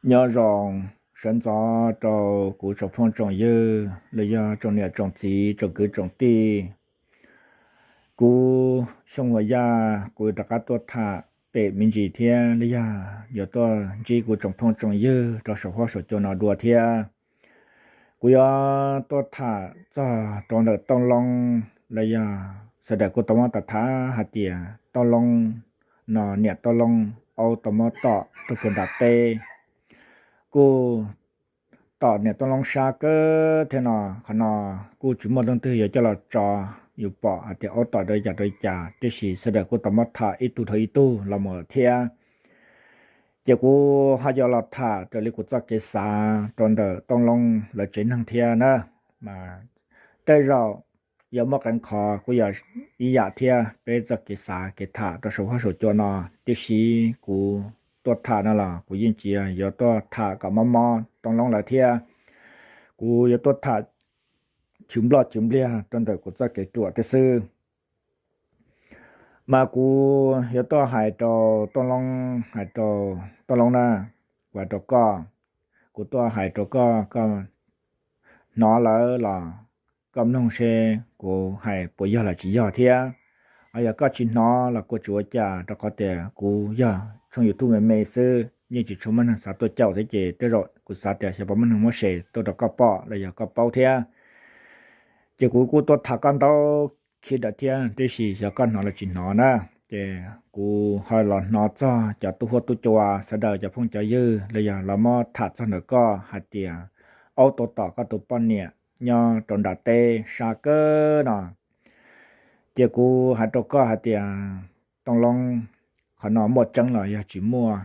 Nyob zoo, sawv ntxov rau kuv tsoom phooj tsoom ywg los yog tsoom niam tsoom txiv tsoom kwv tsoom tij. Kuv Xyooj Huas Yaj kuv rov qab tuaj tham pem me ntsis thiab los yog yuav tuaj ntsib kuv tsoom phooj tsoom ywg rau saum huab saum cua no dua thiab. Kuv yuav tuaj tham txog rau ntawm Tooj Loob los yog sawv daws kuj tau muab tham hais tias Tooj Loob no niam Tooj Loob aub tau muab tom rau puag nram teb, kuj tom niam Tooj Loob sab kawg thiab no. Qhov no kuj tsis muaj leej twg yuav coj los tso yus pom hais tias aub tom rau li cas rau li cas, tiam sis sawv daws kuj tau muab tham ib tug dhau ib tug los mus thiab. Ces kuv ho yuav los tham raws li kuv txoj kev xav rau ntawm Tooj Loob lawv tsev neeg thiab na. Mas tej zaum yuav muaj qee qhov kuj yog ib yam thiab peb txoj kev xav kev tham rau saum huab saum cua no, tiam sis kuv tuaj tham no los kuv yeej tsis yog yuav tuaj tham kom mob mob Tooj Loob lawv thiab. Kuv yuav tuaj tham chwv nploj chwv npliag rau ntawm kuv txoj kev ruam thiab xwb. Mas kuv yuav tuaj hais rau Tooj Loob, hais rau Tooj Loob na, kuv hais rau koj, kuv tuaj hais rau koj, koj hnov lawm los koj mloog seb kuv hais puas yog los tsis yog thiab. Ho yog koj tsis hnov los kuj tsis ua cas, rau qhov tias kuv yog tshooj YouTube me me xwb, yeej tsis tshua muaj neeg xav tuaj caum thiab, ces tej zaum kuv xav tias xyov puas muaj neeg muab share tuaj rau koj pom los yog koj paub thiab. Ces kuv kuj tuaj tham koj ntau khi ntawm thiab, tiam sis xyov koj hnov los tsis hnov na. Ces kuv ho los hnov txog cov tub huab tub cua sawv daws cov phooj cov ywg los yog los muab tham txog ntawm koj hais tias aub tau tom koj tus poj niam nyob rau nram teb sab kawg no. Ces kuv hais rau koj hais tias, Tooj Loob, qhov no muaj tseeb los yog tsis muaj?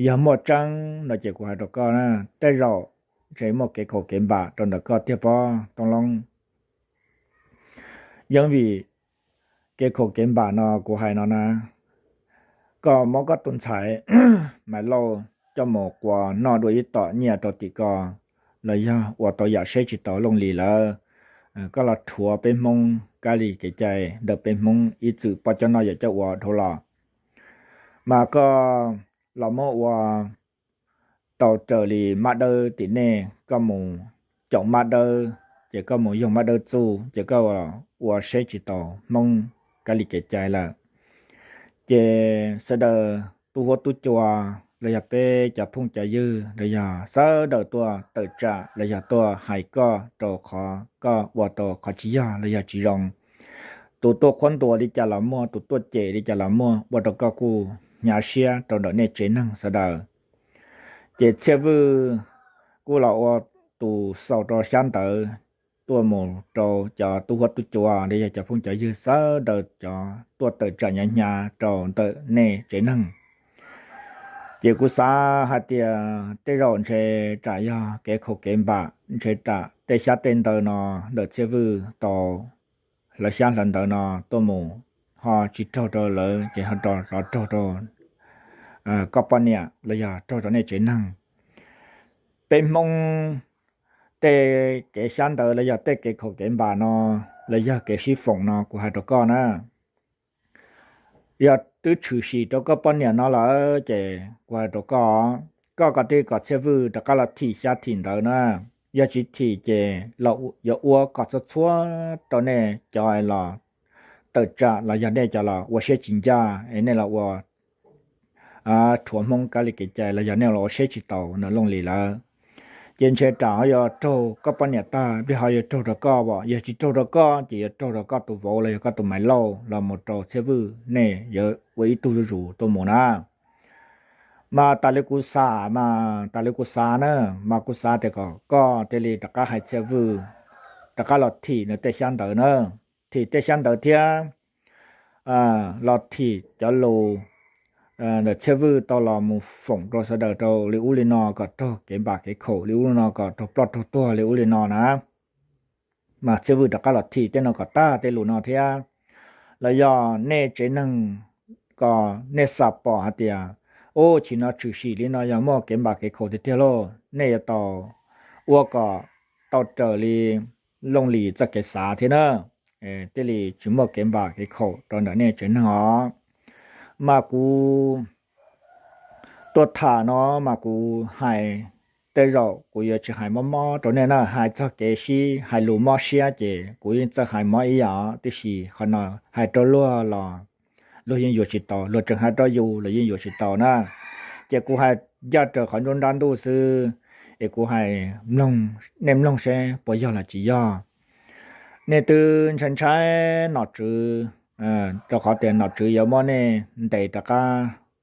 Yog muaj tseeb no ces kuv hais rau koj na, tej zaum ntshe muaj kev khaum kev npam rau ntawm koj tiag pob Tooj Loob. Yeej vim kev khaum kev npam no kuv hais no na, koj muab koj tus ntxhais Maiv Lauj coj mus quas noj dua ib tom nyiaj rau tim ko, los yog ua tau yam saib tsis taus Looj Lis lawm, koj los rhuav peb Hmoob kab li kev cai ntawm peb Hmoob ib txwm poj coj noj yawm coj ua dhau los, mas koj los muab ua tau raws li mab dawb tim nej, koj mus caum mab dawb, ces koj mus yog mab dawb txuj, ces koj ua saib tsis taus Hmoob kab li kev cai lawm. Ces sawv daws tub huab tub cua los yog peb cov phooj cov ywg los yog sawv daws tuaj tawm tsam los yog tuaj hais koj rau qhov koj ua tau qhov tsis yog los yog tsis zoo. Tus tuaj qhuab ntuas li cas los muaj, tus tuaj cem li cas los muaj, ua rau koj kuj hnyav siab rau ntawm nej tsev neeg sawv daws. Ces Txhiaj Vwj kuj los ua tus xaus rau xyab ntawv tuaj mus rau cov tub huab tub cua los yog cov phooj cov ywg sawv daws cov tuaj tawm tsam hnyav hnyav rau ntawm nej tsev neeg. Ces kuv xav hais tias tej zaum ntshe tsam yog kev khaum kev npam, ntshe tsam tej xyab tej ntawv no ntawm Txhiaj Vwj tau hlawv xyab hlawv ntawv no tuaj mus ho tsis raug rau lawv ces ho rov raug rau koj poj niam los yog raug rau nej tsev neeg. Peb Hmoob tej kev xyab ntawv los yog tej kev khaum kev npam no los yog kev sib foom no kuv hais rau koj na, yog twb tshwm sim rau koj poj niam no lawm ces kuv hais rau koj, koj kom tij kom Txhiaj Vwj rov qab los thim xyab thim ntawv na. Yog tsis thim ces yuav ua kom txhua txhua rau nej cov los tawm tsam los yog nej cov los ua siab tsis ncaj es nej los ua rhuav Hmoob kab li kev cai los yog nej los ua siab tsis taus ntawm Looj Lis lawm, ces ntshe ram ho yuav raug koj poj niam tag, plig ho yuav raug rau koj as. Yog tsis raug rau koj ces yuav raug rau koj tus vauv los yog koj tus Maiv Lauj los mus rau Txhiaj Vwj, nej yuav ua ib tug zuj zus tuaj mus na. Mas tas li kuv xav, mas tas li kuv xav na, mas kuv xav tias kom koj cia li rov qab hais Txhiaj Vwj rov qab los thim nws tej xyab ntawv na, thim tej xyab ntawv thiab los thim cov lus ntawm Txhiaj Vwj tau los mus foom rau sawv daws rau li ub li no kom raug kev npam kev khaum li ub li no, kom raug ploj raug tuag li ub li no na. Mas Txhiaj Vwj rov qab los thim tej no kom tag tej lus no thiab. Los yog nej tsev neeg ko nej xav pom hais tias, ub, chim no tshwm sim li no yog muaj kev npam kev khaum tiag tiag lauj, nej yuav tau ua kom tau raws li Looj Lis txoj kev xav thiab na, thiaj li tsis muaj kev npam kev khaum rau ntawm nej tsev neeg os. Mas kuv tuaj tham no mas kuv hais, tej zaum kuv yuav tsis hais mob mob rau nej na, hais txog kev sib hais lus mob siab ces kuv yeej txawj hais mob ib yam, tiam sis qhov no hais rau luag los luag yeej yuav tsis tau, luag tseem hais rau yus los yeej yuav tsis tau na. Ces kuv hais ncaj raws qhov ntsuab nrab ntuj xwb, es kuv hais mloog, nej mloog seb puas yog los tsis yog. Nej twb ntshai ntshai nom tswv, rau qhov tias nom tswv yuav muab nej ntes rov qab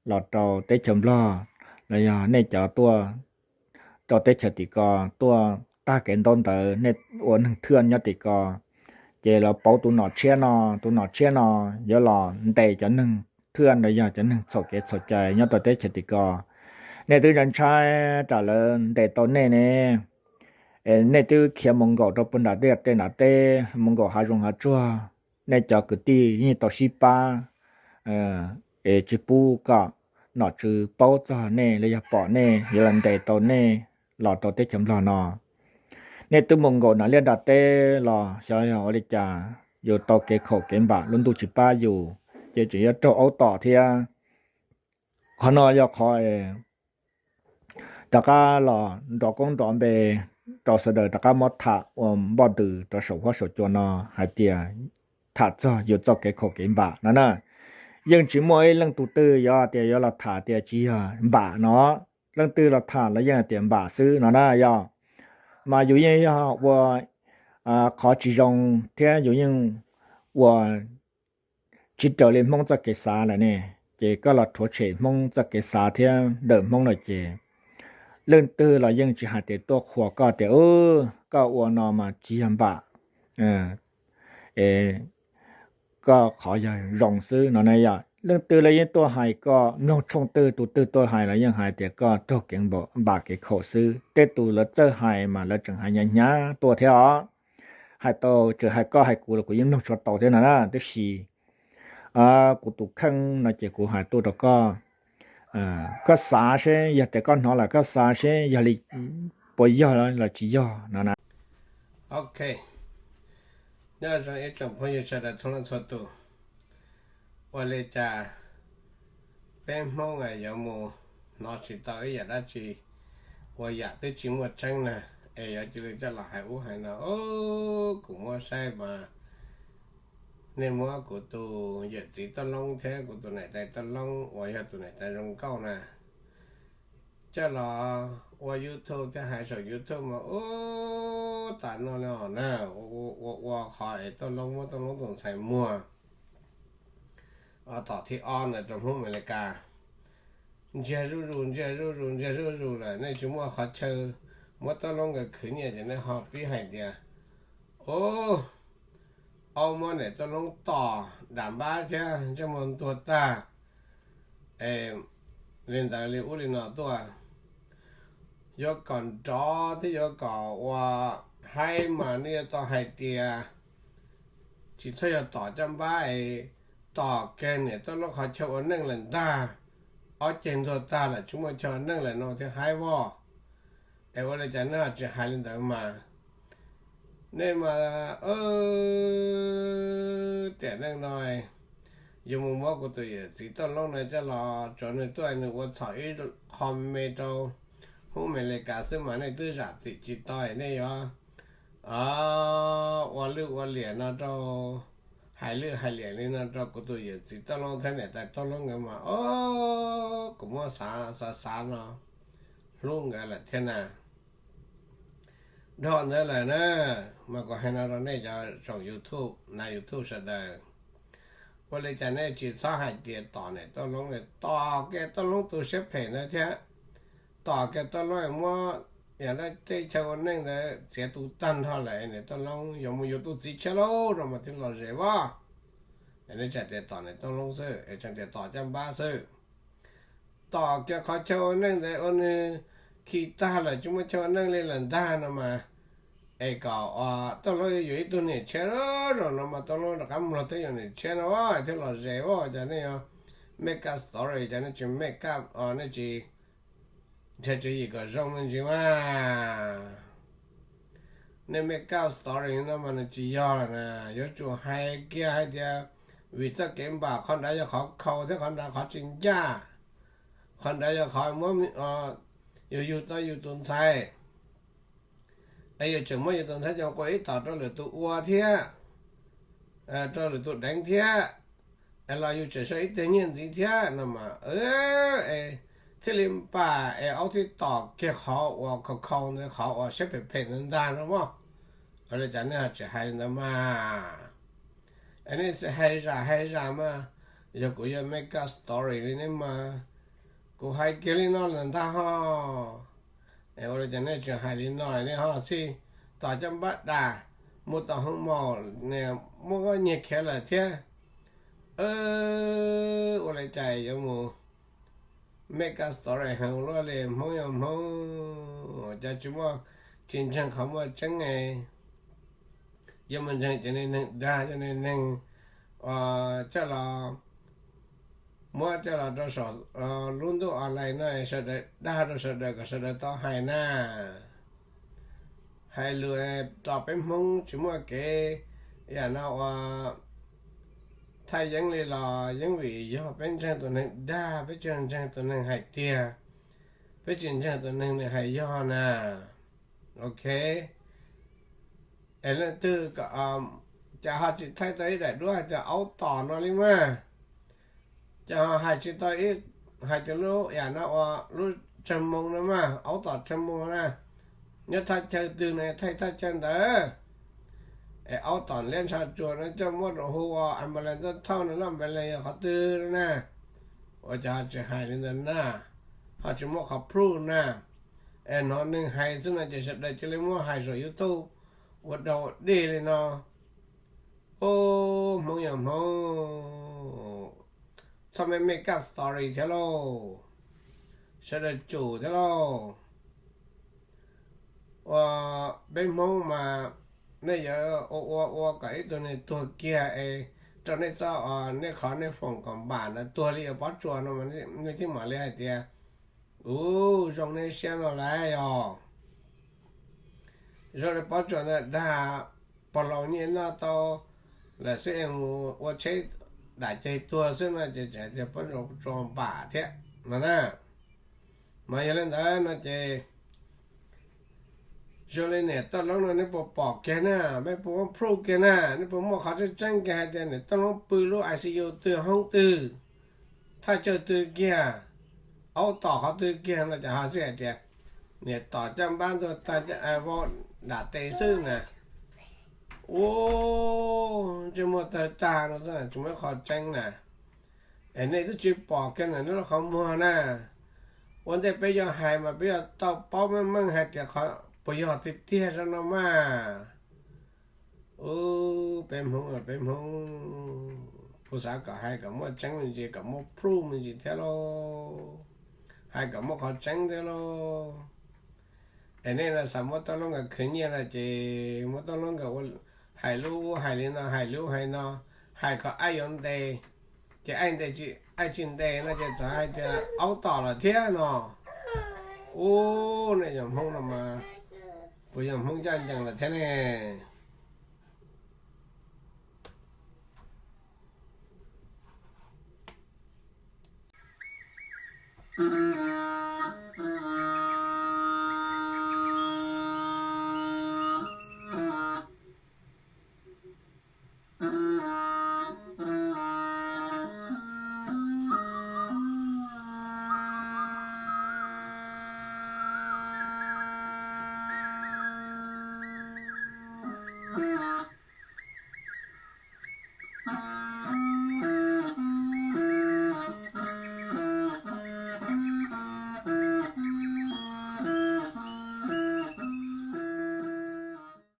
los rau teb chaws Nplog, los yog nej cov tuaj rau teb chaws tim ko tuaj tag kev ntaub ntawv, nej ua neeg thwj nyob tim ko, ces los pauv tus nom tshiab no, tus nom tshiab no yuav los ntes cov neeg thwj los yog cov neeg txhaum kev txhaum cai nyob rau teb chaws tim ko. Nej twb ntshai ntshai tsam lawv ntes tau nej ne. Es nej twb khiav mus nkaum rau puag nram tej nram teb, mus nkaum hav zoov hav tsuag, nej cov kwv tij yeej tau sib pab es tsis pub kom nom tswv paub txog nej los yog pom nej yuav los ntes tau nej los rau teb chaws Nplog no. Nej twb mus nkaum nram liaj nram teb los xyov yog ua li cas yus tau kev khaum kev npam lub ntuj tsis pab yus, ces tseem yuav raug aub tom thiab. Qhov no yog qhov rov qab los nrov koob nrov npe rau sawv daws rov qab muab tham ua npoj ntws rau saum huab saum cua no hais tias tham txog yus txoj kev khaum kev npam no na. Yeej tsis muaj ib leej tus twg yuav tias yuav los tham tias tsis yog npam no. Leej twg los tham los yeej hais tias npam xwb no na yog. Mas yus yeej yog ua qhov tsis zoo thiab yus yeej ua tsis raws li Hmoob txoj kev xav lawm ne, ces koj los rhuav tshem Hmoob txoj kev xav thiab ntawm Hmoob lawm ces leej twg los yeej tsis hais tias tuaj qhuas koj tias, koj ua no mas tsis yog npam, koj qhov yog zoo xwb no na yom. Leej twg los yeej tuaj hais koj, mloog tshooj twg tus twg tuaj hais los yeej hais tias koj raug kev npam kev khaum xwb. Tej tus lawv txawj hais mas lawv tseem hais hnyav hnyav tuaj thiab os. Hais tau tseem hais koj hais kuv los kuv yeej mloog tshua tau thiab no na, tab sis kuv tus kheej no ces kuv hais tuaj rau koj, koj xav seb, yog tias koj hnov lawm koj xav seb yog li puas yog los tsis yog no na. Ok, nyob zoo ib tsoom phooj ywg sawv daws txhua leej txhua tus, ua li cas peb Hmoob yuav mus hnov tsis tau ib yam dab tsi, ua yam twb tsis muaj tseeb na, es yuav cia li coj los hais ub hais no. Kuv muab saib mas nej muab kuv tus yawm txiv Tooj Loob thiab kuv tus niam tais Tooj Loob uas yog tus niam tais zoo nkauj na coj los ua YouTube thiab hais saum YouTube mas ub, tas no na, ua ua qhov es Tooj Loob muab Tooj Loob tus ntxhais muag tom thib ob ntawd rau Hmoob Amelikas ntsiag zuj zus, ntsiag zuj zus, ntsiag zuj zus lawm. Nej tsis muaj qhov chaw muab Tooj Loob nkawd khwv nyiaj ces nej ho pib hais tias, ub, aub muab niam Tooj Loob tom dam npab thiab ntsej muag ntuag tag, es li ntawd li ub li no tuaj. Yuav kom nrov thiab yuav kom ua haib mas nej yuav tau hais tias tsis txhob yog tom caj npab es tom kiag niam Tooj Loob qhov chaw ua neej lawm ntag, ob ceg ntuag tag lawm tsis muaj chaw ua neej lawm no thiaj haib voj. Es ua li cas nej tsis hais li ntawd mas? Nej mas tiam neej no yuav mus muab kuv tus yawm txiv Tooj Loob no coj los tsuav nws tuaj nws ua txhaum ib qho me rau Hmoob Amelikas xwb mas nej twb zam txim tsis tau, nej yuav ua lwj ua liam no rau hais lwj hais liam li no rau kuv tus yawm txiv Tooj Loob thiab niam tais Tooj Loob nkawd mas, o, kuv muab xav xav xav no hlub nkawd lawm thiab na. Dhau ntawd lawm na, mas kuv hais no rau nej cov tsoom YouTube, nav YouTube sawv daws, ua li cas nej tsis txhob hais tias tom niam Tooj Loob li, tom kiag Tooj Loob tus siab phem ntawd thiab, tom kiag Tooj Loob muab yam dab teb chaw ua neej ntawd txiav tu tag nrho lawm, niam Tooj Loob yuav mus yuav tus txiv tshiab lauj no mas thiaj lom zem as. Nej tseem tias tom niam Tooj Loob xwb es tseem tias tom caj npab xwb. Tom kiag qhov chaw ua neej ntawd ua nws khi tag lawm tsis muaj chaw ua neej li lawm ntag no mas, es kom Tooj Loob yuav ib tug niam tshiab zaum no mas Tooj Loob rov qab mus los thiab yuav niam tshiab no thiaj lom zem as. Cas nej yuav make up story, cas nej tsis make up, nej tsis nrhiav tswv yim kom zoo me ntsis mas. Nej make up story no mas nws tsis yog lawm na, yuav tsum hais kiag hais tias vim txoj kev npam qhov nrad yog qhov khaus thiab qhov nrad qhov tsis ncaj, qhov nrad yog qhov muab yus yug tau yus tus ntxhais, es yus tseem muab yus tus ntxhais coj qua ib tom rau lwm tus ua thiab, rau lwm tus deev thiab, es los yus tseem sau ib teg nyiaj ntxiv thiab no mas, es thiaj li npam es aub thiaj tom kiag qhov uas khaus khaus ntawd, qhov uas siab phem phem ntawd ntag no mog. Ua li cas nej ho tsis hais li ntawd mas? Es nej hais zam hais zam mas, yog kuv yuav make up story li nej mas, kuv hais kiag li no lawm ntag ho. Es ua li cas nej tsis hais li no, nej ho txhij tom caj npab dam, mus tom hoo maum, muab koj nyiag khiav lawm thiab. Ua li cas yuav mus make up story heev luaj li, Hmoob yog Hmoob, cas tsis muaj, tsis ntseeg qhov muaj tseeb, yuav mus ntseeg cov niag neeg dag, cov niag neeg coj los, muab coj los rau saum lub ntuj online no, sawv daws dag rau sawv daws kom sawv daws tau hais na. Hais lus rau peb Hmoob tsis muaj kev yam no ua thaj yeeb li los yeej vim yog peb ntseeg tus neeg dag, peb tsis ntseeg tus neeg hais tiag, peb tsis ntseeg tus neeg nws hais yog na. Ok, es leej twg, cas ho tsis thaij tau ib daim duab hais tias aub tom no li mas? Cas ho hais tsis tau ib, hais tias lub yam no ua lub tsawg moo no mas, aub tom tsawg moo na. Nyob thaj chaw twg no thaij thaj chaw ntawd. Es aub tom liab ntsha tsuag no coj muab rau hu ua ambulance tuaj thauj no, lub ambulance yog qhov twg no na? Ua cas ho tsis hais li ntawd na? Ho tsis muaj qhov proof na? Es hnov neeg hais xwb no ces sawv daws cia li muab hais saum YouTube ua dog ua dig li no. Ub, Hmoob yog Hmoob, txhob make, make up story thiab lauj, sawv daws tsum thiab lauj. Ua, peb Hmoob mas nej yuav ua ua ua kom ib tug neeg tuag kiag es rau nej txoj, nej qhov nej foom kom npam ntawd tuag li pob tsuas no mas nej thiaj mam li hais tias, ub, zoo nej siab no lauj. Yog zoo li pob tsuas ntawd dag, pog laus nyiaj noj tau lawm xwb es mus ua tsheb dam ceg tuag xwb no ces tseem tias pob tsuas npam thiab no na. Mas yog li ntawd no ces zoo li niam Tooj Loob no nej puas pom kiag na? Nej puas muaj proof kiag na? Nej puas muaj qhov tseeb tseeb kiag hais tias niam Tooj Loob pw lub I C U twg, hoob twg, thaj chaw twg kiag, aub tom qhov twg kiag no ces ho xij hais tias niam tom caj npab ntuag tag, vau dam tes xwb na? Ub, ntsej muag tawg tag no xwb, tsis muaj ib qho tseeb na. Es nej twb tsis pom kiag ntawm nej lub qhov muag na. Ua ntej peb yuav hais mas peb yuav tau paub meej meej hais tias puas yog tiag tiag zoj no mas. Ub, peb Hmoob, peb Hmoob, kuv xav kom hais kom muaj tseeb me ntsis, kom muaj proof me ntsis thiab lauj, hais kom muaj qhov tseeb thiab lauj. Es nej no xav muab Tooj Loob nkawd khwv nyiaj no ces muab Tooj Loob nkawd ua, hais lub hais li no, hais lub hais no, hais kom aib yuav ntes, ces aib ntes, aib tsis ntes no ces txawm hais tias aub tom lawm thiab no. Ub, nej yog Hmoob no mas, puas yog Hmoob ncaj ncees lawm thiab ne?